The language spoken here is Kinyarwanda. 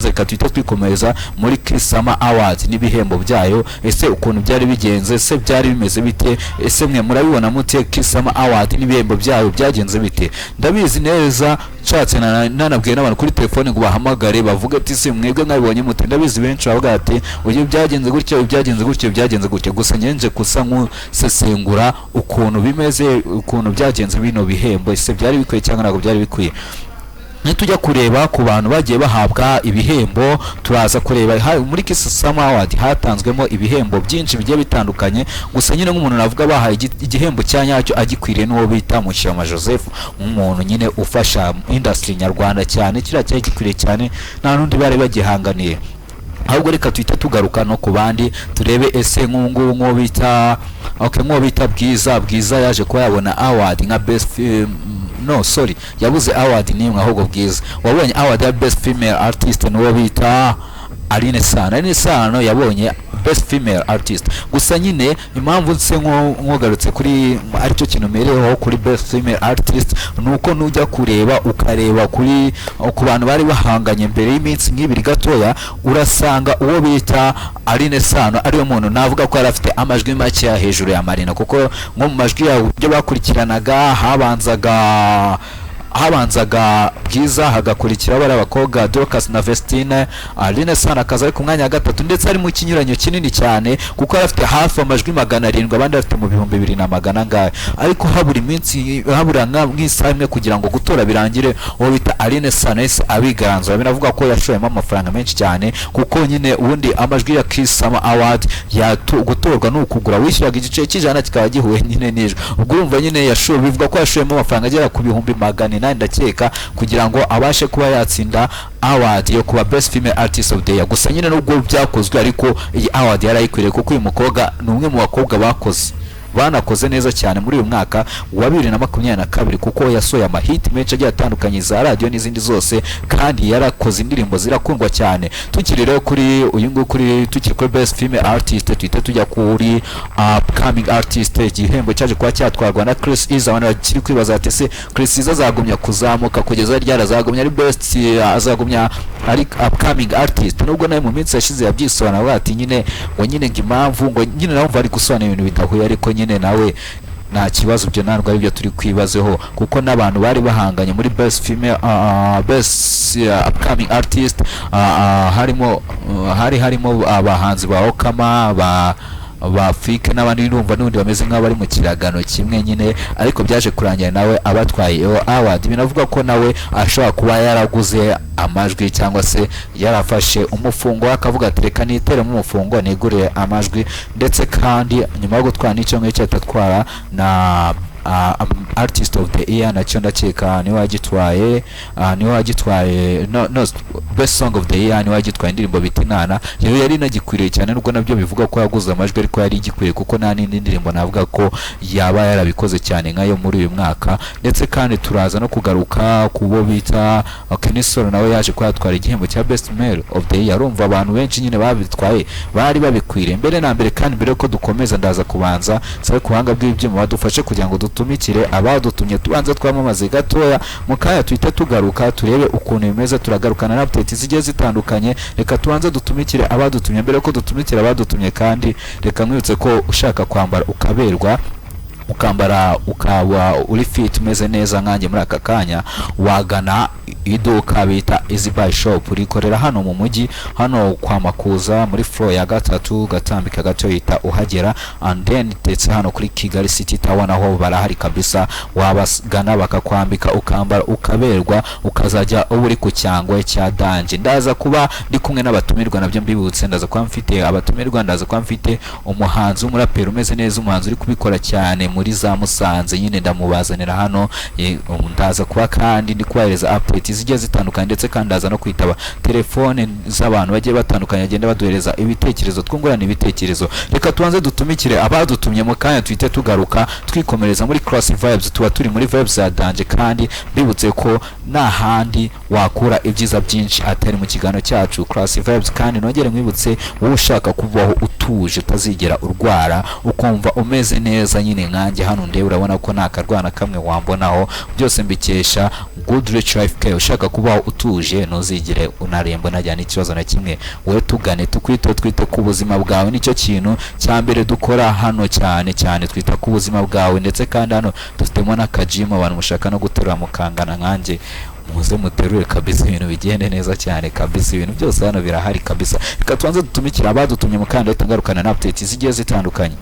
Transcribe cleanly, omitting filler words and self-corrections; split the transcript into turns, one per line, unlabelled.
Reka tuhite twikomereza muri Kiss Summer Awards n'ibihembo byayo. Ese ukuntu byari bigenze, ese byari bimeze bite? Ese mwe murabibona mute? Kiss Summer Award n'ibihembo byayo byagenze bite? Ndabizi neza, nshatse nanabwiye n'abantu kuri telefone ngo bahamagare bavuge ati: "Se mwebwe mwabibonye mute?" Ndabizi benshi bavuga ati: "Uyu byagenze gutya, uyu byagenze gutya, byagenze gutya." Gusa nyenje gusa nk'usesengura ukuntu bimeze, ukuntu byagenze bino bihembo. Ese byari bikwiye cyangwa ntabwo byari bikwiye? Nitujya kureba ku bantu bagiye bahabwa ibihembo, turaza kureba muri Kiss Summer Award hatanzwemo ibihembo byinshi bigiye bitandukanye. Gusa nyine nk'umuntu navuga bahaye igihembo cya nyacyo agikwiriye n'uwo bita Mushyoma Joseph, nk'umuntu nyine ufasha industry nyarwanda cyane. Kiriya cyari gikwiriye cyane, nta n'undi bari bagihanganiye. Ahubwo reka tuhite tugaruka no ku bandi turebe. Ese nk'ubu ngubu nk'uwo bita, okay, nk'uwo bita Bwiza, Bwiza yaje kuba yabona award nka best no, sorry, yabuze award n'imwe. Ahubwo Bwiza wabonye award ya best female artist n'uwo bita Aline Sano. Aline Sano yabonye best female artist. Gusa nyine impamvu nse nkugarutse kuri aricyo kintu mereyeho kuri best female artist, ni uko nujya kureba ukareba ku bantu bari bahanganye mbere y'iminsi nk'ibiri gatoya, urasanga uwo bita Aline Sano ariwe muntu navuga ko yari afite amajwi makeya hejuru ya Marina, kuko nko mu majwi yawe uburyo bakurikiranaga, habanzaga Bwiza, hagakurikiraho bariya bakobwa Dorcas na Vestine, Aline Sano akaza ari ku mwanya wa gatatu, ndetse ari mu kinyuranyo kinini cyane, kuko yari afite hafi amajwi 700, abandi bafite mu 2100 angahe. Ariko habura iminsi, habura nk'isaha imwe kugira ngo gutora birangire, uwo bita Aline Sano yahise abigaranzura. Binavuga ko yashoyemo amafaranga menshi cyane, kuko nyine ubundi amajwi ya Kiss Summer Award gutorwa ni ukugura, wishyuraga igiceri cy'100 kikaba gihuye nyine n'ijwi. Ubwo urumva nyine yashoye, bivuga ko yashoyemo amafaranga agera ku 800,000 ndakeka, kugira ngo abashe kuba yatsinda award yo kuba best female artist of the year. Gusa nyine nubwo byakozwe, ariko iyi award yarayikwiriye, kuko uyu mukobwa ni umwe mu bakobwa bakoze, banakoze neza cyane muri uyu mwaka wa 2022, kuko yasohoye amahiti menshi agiye atandukanye za radiyo n'izindi zose, kandi yarakoze indirimbo zirakundwa cyane. Tukiri rero kuri uyu nguyu, tukiri kuri best female artist, tuhite tujya kuri upcoming artist. Igihembo cyaje kuba cyatwarwa na Chris Eazy. Abantu bakiri kwibaza ati: "Ese Chris Eazy azagumya kuzamuka kugeza ryari? Azagumya ari best, azagumya ari upcoming artist?" Nubwo nawe mu minsi yashize yabyisobanura ati nyine ngo nyine ngo impamvu ngo nyine nawe ari gusobanura ibintu bidahuye, ariko nyine nawe nta kibazo, ibyo ntabwo ari byo turi kwibazeho, kuko n'abantu bari bahanganye muri best female, best upcoming artist, harimo hari harimo abahanzi ba Okama, ba Afrique n'abandi, ndumva n'ubundi bameze nk'aho bari mu kiragano kimwe nyine, ariko byaje kurangira nawe abatwaye iyo award. Binavuga ko nawe ashobora kuba yaraguze amajwi cyangwa se yarafashe umufungo akavuga ati: "Reka niteremo umufungo nigurire amajwi." Ndetse kandi nyuma yo gutwara n'icyo ngicyo, ahita atwara na artist of the year, nacyo ndakeka niwe wagitwaye, niwe wagitwaye, no, best song of the year niwe wagitwaye, indirimbo bita Inana. Rero yari inagikwiriye cyane, nubwo nabyo bivuga ko yaguze amajwi, ariko yari igikwiriye, kuko nta n'indi ndirimbo navuga ko yaba yarabikoze cyane nkayo muri uyu mwaka. Ndetse kandi turaza no kugaruka ku bo bita Kenny Sol, nawe yaje kuba yatwara igihembo cya best male of the year. Urumva abantu benshi nyine babitwaye bari babikwiriye mbere na mbere. Kandi mbere yuko dukomeza, ndaza kubanza sabe ku buhanga bw'ibyuma badufashe kugira ngo dutumikire abadutumye, tubanze twamamaze gatoya. Mu kanya tuhite tugaruka turebe ukuntu bimeze, turagarukana na update zigiye zitandukanye. Reka tubanze dutumikire abadutumye. Mbere yuko dutumikira abadutumye kandi, reka nkwibutse ko ushaka kwambara ukaberwa, ukambara ukaba uri fit, umeze neza nkanjye muri aka kanya, wagana iduka bita Easy Buy Shop, rikorera hano mu mujyi, hano kwa Makuza, muri floor ya gatatu, gatambika gato yita uhagera. And then ndetse hano kuri Kigali City Tower naho barahari kabisa, wabagana bakakwambika, ukambara ukaberwa, ukazajya uba uri ku cyangwe cya danger. Ndaza kuba ndi kumwe n'abatumirwa, nabyo mbibutse, ndaza kuba mfite abatumirwa, ndaza kuba mfite umuhanzi w'umuraperi umeze neza, umuhanzi uri kubikora cyane muri za Musanze nyine, ndamubazanira hano. Ndaza kuba kandi ndi kubahereza update zigiye zitandukanye, ndetse kandi ndaza no kwitaba telefone z'abantu bagiye batandukanye bagenda baduhereza ibitekerezo, twungurana ibitekerezo. Reka tubanze dutumikire abadutumye, mu kanya tuhite tugaruka twikomereza muri Class Vibes. Tuba turi muri vibes za danger, kandi mbibutse ko nta handi wakura ibyiza byinshi atari mu kiganiro cyacu Class Vibes. Kandi nongere nkwibutse, wowe ushaka kubaho utuje. utuje, utazigera urwara, ukumva umeze neza nyine. Nkanjye hano ndeba, urabona ko nta karwana kamwe wambonaho. Byose mbikesha Good Rich Life Care. Ushaka kubaho utuje, ntuzigere unaremba, unajyana n'ikibazo na kimwe, wowe tugane tukwite, twite ku buzima bwawe. Nicyo kintu cya mbere dukora hano cyane cyane, twita ku buzima bwawe. Ndetse kandi hano dufitemo n'akajimu. Abantu mushaka no guterura mukangana nkanjye, muze muterure kabisa, ibintu bigende neza cyane kabisa. Ibintu byose hano birahari kabisa. Reka tubanze dutumikire abadutumye, mukanda, ngarukana na updates zigiye zitandukanye.